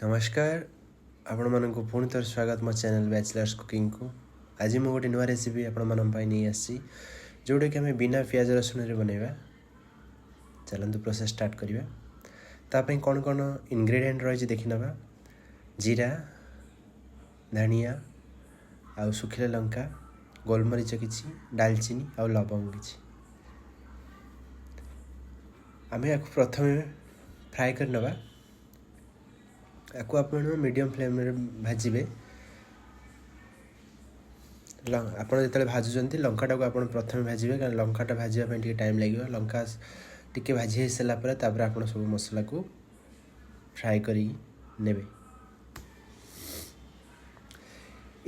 ନମସ୍କାର, ଆପଣମାନଙ୍କୁ ପୁଣି ଥରେ ସ୍ୱାଗତ ମୋ ଚ୍ୟାନେଲ୍ ବ୍ୟାଚଲର୍ସ କୁକିଂକୁ। ଆଜି ମୁଁ ଗୋଟେ ନୂଆ ରେସିପି ଆପଣମାନଙ୍କ ପାଇଁ ନେଇ ଆସିଛି, ଯେଉଁଟାକି ଆମେ ବିନା ପିଆଜ ରସୁଣରେ ବନେଇବା। ଚାଲନ୍ତୁ ପ୍ରୋସେସ୍ ଷ୍ଟାର୍ଟ କରିବା। ତା ପାଇଁ କ'ଣ କ'ଣ ଇନଗ୍ରେଡ଼ିଏଣ୍ଟ ରହିଛି ଦେଖିନେବା। ଜିରା, ଧନିଆ ଆଉ ଶୁଖିଲା ଲଙ୍କା, ଗୋଲମରିଚ କିଛି, ଡାଲଚିନି ଆଉ ଲବଙ୍ଗ କିଛି। ଆମେ ୟାକୁ ପ୍ରଥମେ ଫ୍ରାଏ କରିନେବା। ଆକୁ ଆପଣ ମିଡ଼ିୟମ୍ ଫ୍ଲେମ୍ରେ ଭାଜିବେ। ଆପଣ ଯେତେବେଳେ ଭାଜୁଛନ୍ତି, ଲଙ୍କାଟାକୁ ଆପଣ ପ୍ରଥମେ ଭାଜିବେ, କାରଣ ଲଙ୍କାଟା ଭାଜିବା ପାଇଁ ଟିକେ ଟାଇମ୍ ଲାଗିବ। ଲଙ୍କା ଟିକେ ଭାଜି ହେଇସାରିଲା ପରେ ତାପରେ ଆପଣ ସବୁ ମସଲାକୁ ଫ୍ରାଏ କରିକି ନେବେ।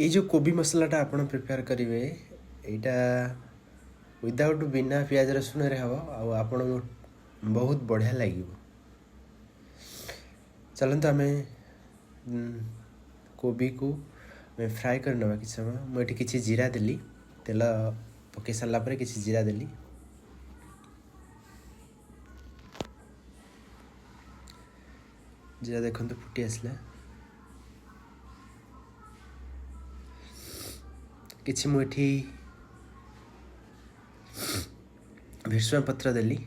ଏଇ ଯେଉଁ କୋବି ମସଲାଟା ଆପଣ ପ୍ରିପେୟାର କରିବେ, ଏଇଟା ୱିଦାଉଟ୍ ବିନା ପିଆଜ ରସୁଣରେ ହେବ ଆଉ ଆପଣଙ୍କୁ ବହୁତ ବଢ଼ିଆ ଲାଗିବ। ଚାଲନ୍ତୁ ଆମେ କୋବିକୁ ଆମେ ଫ୍ରାଏ କରିନେବା କିଛି ସମୟ। ମୁଁ ଏଠି କିଛି ଜିରା ଦେଲି। ତେଲ ପକାଇ ସାରିଲା ପରେ କିଛି ଜିରା ଦେଲି। ଜିରା ଦେଖନ୍ତୁ ଫୁଟି ଆସିଲା। କିଛି ମୁଁ ଏଠି ଭେସୁଙ୍ଗା ପତ୍ର ଦେଲି।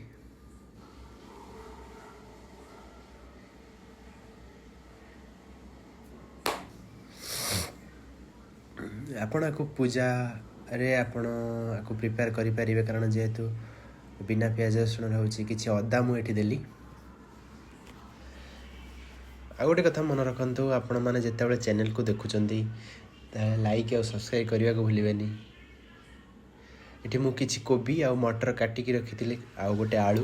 ଆପଣ ଆକୁ ପୂଜାରେ ଆପଣ ଆକୁ ପ୍ରିପେୟାର କରିପାରିବେ, କାରଣ ଯେହେତୁ ବିନା ପିଆଜ ରସୁଣ ରହୁଛି। କିଛି ଅଦା ମୁଁ ଏଠି ଦେଲି। ଆଉ ଗୋଟେ କଥା ମନେ ରଖନ୍ତୁ, ଆପଣମାନେ ଯେତେବେଳେ ଚ୍ୟାନେଲକୁ ଦେଖୁଛନ୍ତି, ତାହେଲେ ଲାଇକ୍ ଆଉ ସବସ୍କ୍ରାଇବ୍ କରିବାକୁ ଭୁଲିବେନି। ଏଠି ମୁଁ କିଛି କୋବି ଆଉ ମଟର କାଟିକି ରଖିଥିଲି ଆଉ ଗୋଟେ ଆଳୁ,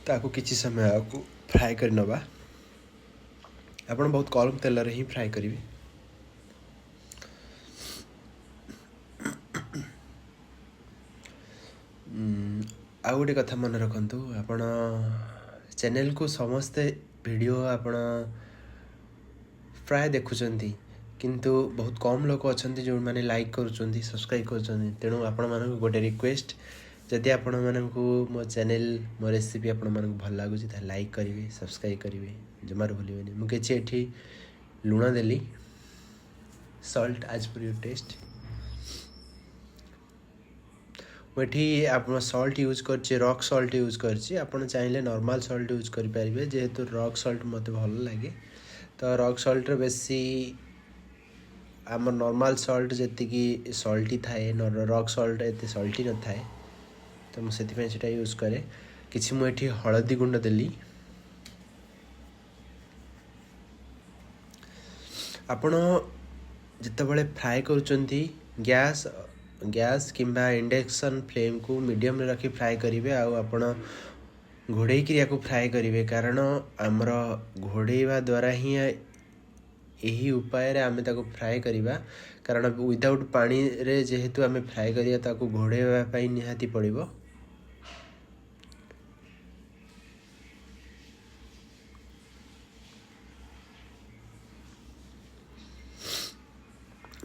ତାକୁ କିଛି ସମୟ ଆକୁ ଫ୍ରାଏ କରି ନେବା। ଆପଣ ବହୁତ କମ୍ ତେଲରେ ହିଁ ଫ୍ରାଏ କରିବେ। ଆଉ ଗୋଟେ କଥା ମନେ ରଖନ୍ତୁ, ଆପଣ ଚ୍ୟାନେଲକୁ ସମସ୍ତେ ଭିଡ଼ିଓ ଆପଣ ପ୍ରାୟ ଦେଖୁଛନ୍ତି, କିନ୍ତୁ ବହୁତ କମ୍ ଲୋକ ଅଛନ୍ତି ଯେଉଁମାନେ ଲାଇକ୍ କରୁଛନ୍ତି, ସବସ୍କ୍ରାଇବ୍ କରୁଛନ୍ତି। ତେଣୁ ଆପଣମାନଙ୍କୁ ଗୋଟେ ରିକ୍ୱେଷ୍ଟ, ଯଦି ଆପଣମାନଙ୍କୁ ମୋ ଚ୍ୟାନେଲ୍, ମୋ ରେସିପି ଆପଣମାନଙ୍କୁ ଭଲ ଲାଗୁଛି, ତାହେଲେ ଲାଇକ୍ କରିବେ, ସବସ୍କ୍ରାଇବ୍ କରିବେ, ଜମାରୁ ଭୁଲିବେନି। ମୁଁ କିଛି ଏଠି ଲୁଣ ଦେଲି, salt as per your taste। ମୁଁ ଏଠି ଆପଣ ସଲ୍ଟ ୟୁଜ୍ କରିଛି, ରକ୍ ସଲ୍ଟ ୟୁଜ୍ କରିଛି। ଆପଣ ଚାହିଁଲେ ନର୍ମାଲ୍ ସଲ୍ଟ ୟୁଜ୍ କରିପାରିବେ। ଯେହେତୁ ରକ୍ ସଲ୍ଟ ମୋତେ ଭଲ ଲାଗେ, ତ ରକ୍ ସଲ୍ଟରେ ବେଶୀ, ଆମର ନର୍ମାଲ୍ ସଲ୍ଟ ଯେତିକି ସଲ୍ଟି ଥାଏ, ରକ୍ ସଲ୍ଟ ଏତେ ସଲ୍ଟି ନଥାଏ, ତ ମୁଁ ସେଥିପାଇଁ ସେଇଟା ୟୁଜ୍ କରେ। କିଛି ମୁଁ ଏଠି ହଳଦୀ ଗୁଣ୍ଡ ଦେଲି। ଆପଣ ଯେତେବେଳେ ଫ୍ରାଏ କରୁଛନ୍ତି, ଗ୍ୟାସ୍ କିମ୍ବା ଇଣ୍ଡକ୍ସନ୍ ଫ୍ଲେମ୍କୁ ମିଡ଼ିୟମ୍ରେ ରଖି ଫ୍ରାଏ କରିବେ ଆଉ ଆପଣ ଘୋଡ଼େଇକିରି ୟାକୁ ଫ୍ରାଏ କରିବେ, କାରଣ ଆମର ଘୋଡ଼େଇବା ଦ୍ୱାରା ହିଁ, ଏହି ଉପାୟରେ ଆମେ ତାକୁ ଫ୍ରାଏ କରିବା, କାରଣ ୱିଦାଉଟ୍ ପାଣିରେ ଯେହେତୁ ଆମେ ଫ୍ରାଏ କରିବା, ତାକୁ ଘୋଡ଼େଇବା ପାଇଁ ନିହାତି ପଡ଼ିବ।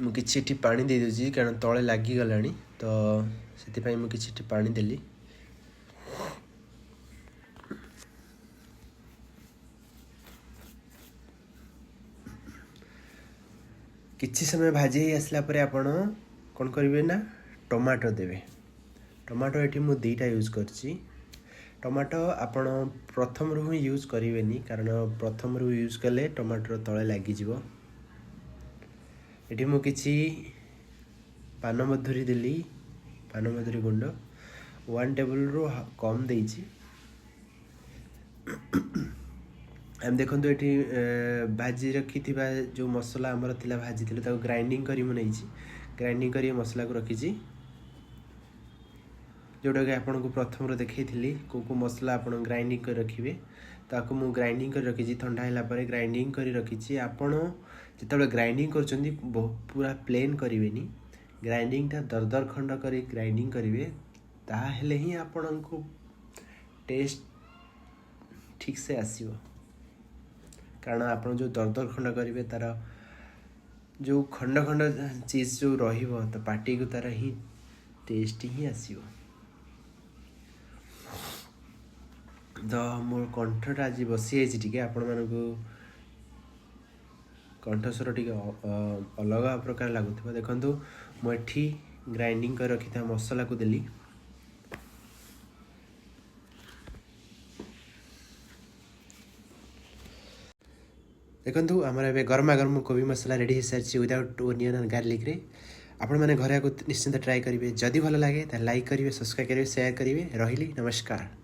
ମୁଁ କିଛି ଏଠି ପାଣି ଦେଇଦେଉଛି, କାରଣ ତଳେ ଲାଗିଗଲାଣି, ତ ସେଥିପାଇଁ ମୁଁ କିଛି ଏଠି ପାଣି ଦେଲି। କିଛି ସମୟ ଭାଜି ହେଇ ଆସିଲା ପରେ ଆପଣ କ'ଣ କରିବେ ନା ଟମାଟୋ ଦେବେ। ଟମାଟୋ ଏଠି ମୁଁ 2ଟା ୟୁଜ୍ କରିଛି। ଟମାଟୋ ଆପଣ ପ୍ରଥମରୁ ହିଁ ୟୁଜ୍ କରିବେନି, କାରଣ ପ୍ରଥମରୁ ୟୁଜ୍ କଲେ ଟମାଟୋର ତଳେ ଲାଗିଯିବ। ଏଠି ମୁଁ କିଛି ପାନମଧୁରୀ ଦେଲି। ପାନମଧୁରୀ ଗୁଣ୍ଡ 1 ଟେବୁଲରୁ କମ୍ ଦେଇଛି। ଆମେ ଦେଖନ୍ତୁ, ଏଠି ଭାଜି ରଖିଥିବା ଯେଉଁ ମସଲା ଆମର ଥିଲା, ଭାଜିଥିଲୁ, ତାକୁ ଗ୍ରାଇଣ୍ଡିଙ୍ଗ କରି ମୁଁ ନେଇଛି। ଗ୍ରାଇଣ୍ଡିଙ୍ଗ କରି ମସଲାକୁ ରଖିଛି, ଯେଉଁଟାକି ଆପଣଙ୍କୁ ପ୍ରଥମରୁ ଦେଖେଇଥିଲି କେଉଁ କେଉଁ ମସଲା ଆପଣ ଗ୍ରାଇଣ୍ଡିଙ୍ଗ କରି ରଖିବେ। ତାକୁ ମୁଁ ଗ୍ରାଇଣ୍ଡିଙ୍ଗ କରି ରଖିଛି। ଥଣ୍ଡା ହେଲା ପରେ ଗ୍ରାଇଣ୍ଡିଙ୍ଗ କରି ରଖିଛି। ଆପଣ ଯେତେବେଳେ ଗ୍ରାଇଣ୍ଡିଙ୍ଗ କରୁଛନ୍ତି, ପୁରା ପ୍ଲେନ୍ କରିବେନି। ଗ୍ରାଇଣ୍ଡିଙ୍ଗଟା ଦରଦର ଖଣ୍ଡ କରି ଗ୍ରାଇଣ୍ଡିଙ୍ଗ କରିବେ, ତାହେଲେ ହିଁ ଆପଣଙ୍କୁ ଟେଷ୍ଟ ଠିକ୍ସେ ଆସିବ। କାରଣ ଆପଣ ଯେଉଁ ଦରଦର ଖଣ୍ଡ କରିବେ, ତା'ର ଯେଉଁ ଖଣ୍ଡ ଖଣ୍ଡ ଚିଜ୍ ଯେଉଁ ରହିବ, ତ ପାଟିକୁ ତା'ର ହିଁ ଟେଷ୍ଟ ହିଁ ଆସିବ। ତ ମୋର କଣ୍ଠଟା ଆଜି ବସିଯାଇଛି ଟିକେ, ଆପଣମାନଙ୍କୁ କଣ୍ଠସ୍ୱର ଟିକେ ଅଲଗା ପ୍ରକାର ଲାଗୁଥିବ। ଦେଖନ୍ତୁ, ମୁଁ ଏଠି ଗ୍ରାଇଣ୍ଡିଙ୍ଗ କରି ରଖିଥିବା ମସଲାକୁ ଦେଲି। ଦେଖନ୍ତୁ, ଆମର ଏବେ ଗରମା ଗରମ କୋବି ମସଲା ରେଡ଼ି ହେଇସାରିଛି ୱିଦାଉଟ୍ ଓନିଅନ୍ ଆଣ୍ଡ ଗାର୍ଲିକ୍ରେ। ଆପଣମାନେ ଘରେ ଆକୁ ନିଶ୍ଚିନ୍ତ ଟ୍ରାଏ କରିବେ। ଯଦି ଭଲ ଲାଗେ ତାହେଲେ ଲାଇକ୍ କରିବେ, ସବସ୍କ୍ରାଇବ୍ କରିବେ, ସେୟାର କରିବେ। ରହିଲି, ନମସ୍କାର।